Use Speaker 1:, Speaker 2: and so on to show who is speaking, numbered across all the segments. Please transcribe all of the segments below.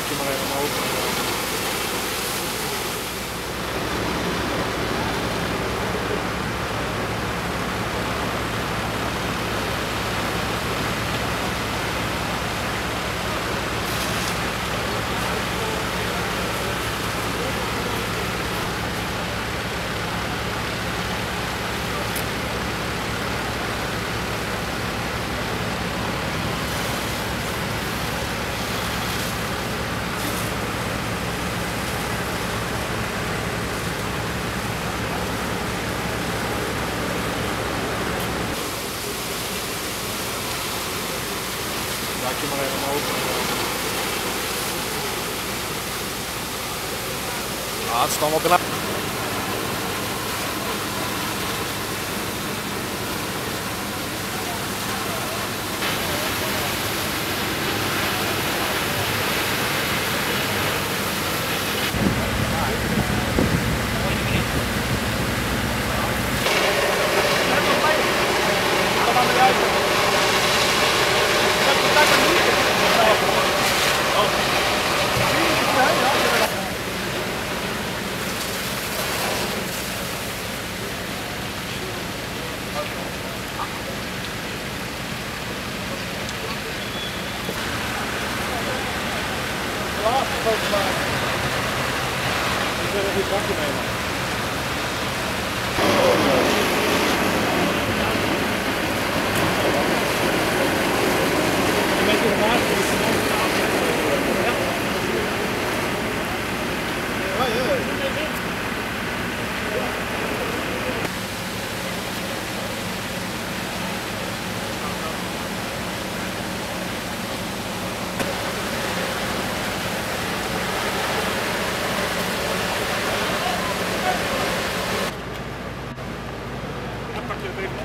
Speaker 1: Dakje maar even omhoog. Dakje maar even omhoog. Ah, het is allemaal knap. Ik wil nog een bakje meenemen. Een beetje de maat. Ja.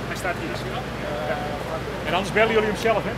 Speaker 2: Hij staat hier. Ja. En anders bellen jullie hem zelf, hè?